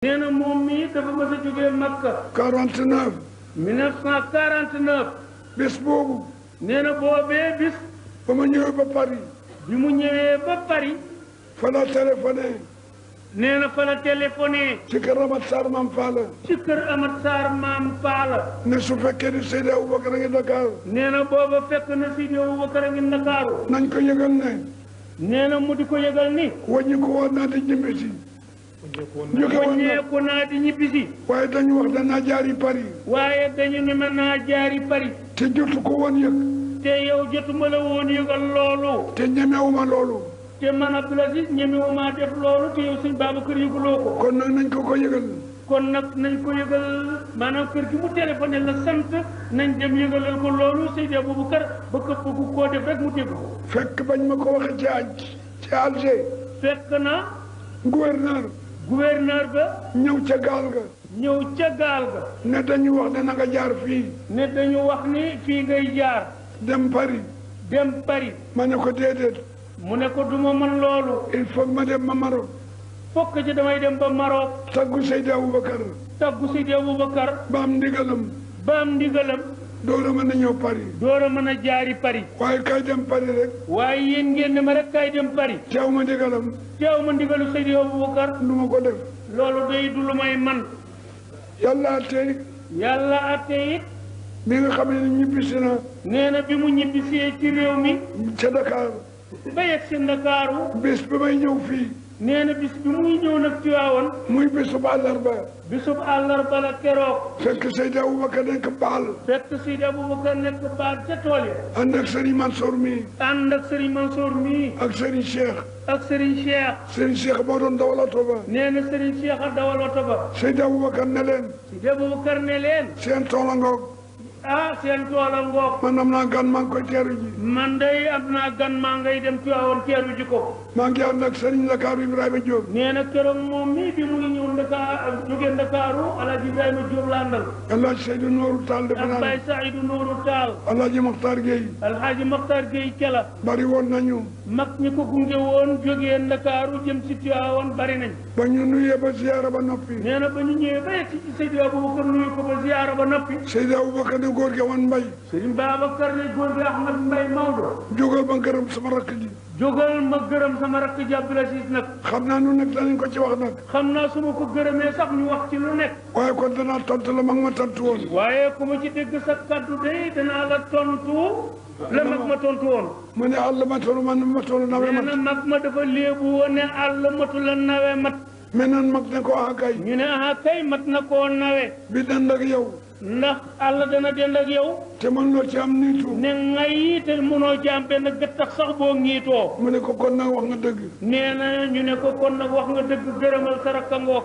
nee na moom mii dafa mës a jógee Makka. 49. 1949. bés boobu. nee na boobee bis. ba ma ñëwee ba Paris. bi mu ñëwee ba Paris. fa la téléphoné. nee na fa la téléphoné. ci kër Amath Sarr Maam Faala. ci kër Amath Sarr Maam Faala. ne su fekkee ni Seydi Aboubacar a ngi Dakar. nee na booba fekk na Seydi Aboubacar a ngi Dakaaru. nañ ko yëgal ne. nee na mu di ko yëgal ni. wàññi ko woon naa di ñibbisi. wàññeeku naa di ñibbisi. waaye dañu wax danaa jaari Paris. waaye dañu ne mën naa jaari Paris. te jotu ko woon yëg. te yow jotuma la woon yëgal loolu. te ñemewuma loolu. te man Abdoul Aziz ñemewuma def loolu te yow sëñ Babacar yëguloo ko. kon nag nañ ko yëgal. kon nag nañ ko yëgal maanaam kër gi mu téléphoné la sant nañ dem yëgalal ko loolu Seydi Aboubacar ba këpp ku koo def rek mu dégg ko. fekk bañ ma ko waxee ci Alger. fekk na. gouverneur ba. ñëw ca gaal ga. ñëw ca gaal ga. ne dañu wax ne na nga jaar fii. ne dañu wax ni fii ngay jaar. dem Paris. ma ne ko déedéet. mu ne ko duma mën loolu. il faut ma dem ma Maroc. fokk ci damay dem ba Maroc. taggu Seydi Aboubacar. ba am ndigalam. door a mën a ñëw Paris. door a mën a jaari Paris. waaye kay dem Paris rek. waaye yéen ngeen ne ma rek kay dem Paris. teew ma ndigalam. teew ma ndigalu Seydi Aboubacar. lu ma ko def. loolu day du lu may man. yàlla atte. yàlla atte it. mi nga xam ne ñibbisi na. nee na bi mu ñibbisee ci réew mi. ca Dakar. ba yegg si Ndakaaru. bés ba may ñëw fii. nee na bis bi muy ñëw nag Tiwaawan. muy bésub àllarba. bisub àllarba la keroog. fekk Seydi Aboubacar nekk baal. ca tool ya. ànd ak Serigne Mansour mi. ak Serigne Cheikh. Serigne Cheikh moo doon dawal oto ba. nee na Serigne Cheikh a dawal oto ba. Seydi Aboubacar ne leen. seen tool a ngoog. seen tool a ngoog. man am naa gan maa ngi koy teeru ji. man day am naa gan maa ngay dem Tiwaawan teeru ji ko. maa ngi ànd ak Serigne Ndakaaru Ibrahima Diop. nee na keroog moom mii bi mu ngi ñëw jóge Ndakaaru Alaaji Ibrahima Diop la àndal. Alaaji Seydou Nourou Tall defe naa. ak Baye Saïdou Nourou Tall. Alaaji Mokhtar Gueye. Alaaji Mokhtar Gueye Kela. bari woon nañu. mag ñi ko gunge woon jógee Ndakaaru jëm si Tiwaawan bari nañ. ba ñu nuyee ba ziyaara ba noppi. nee na ba ñu ñëwee ba yegg ci Seydi Aboubacar nuyu ko ba ziyaara ba noppi. Seydi Aboubacar ne góor gi wan mbay. Serigne Babacar ne góor gi Ahmad Mbay Maodo. jógal ma gërëm sama rakk ji. jógal ma gërëm sama rakk ji Abdoul Aziz nag. xam naa nu nag danañ ko ci wax nag. xam naa su ma ko gërëmee sax ñu wax ci lu nekk. waaye kon danaa tontu la mag ma tontu woon. waaye ku ma ci dégg sa kaddu day danaa la tontu. la mag ma tontu woon. mu ne àll matul man matul nawe mat. nee na mag ma dafa léebu woon ne àll matul la nawe mat. mais nan mag ne ko kay. ñu ne kay mat na koo nawe. bi dend ak yow. ndax àll dana dend ak yow. te mën loo ci am niitu. ne ngay te mënoo ci am benn gëttax sax boo ngiitoo. mu ne ko kon nag wax nga dëgg. nee na ñu ne ko kon nag wax nga dëgg gërëmal sa rakk ngoog.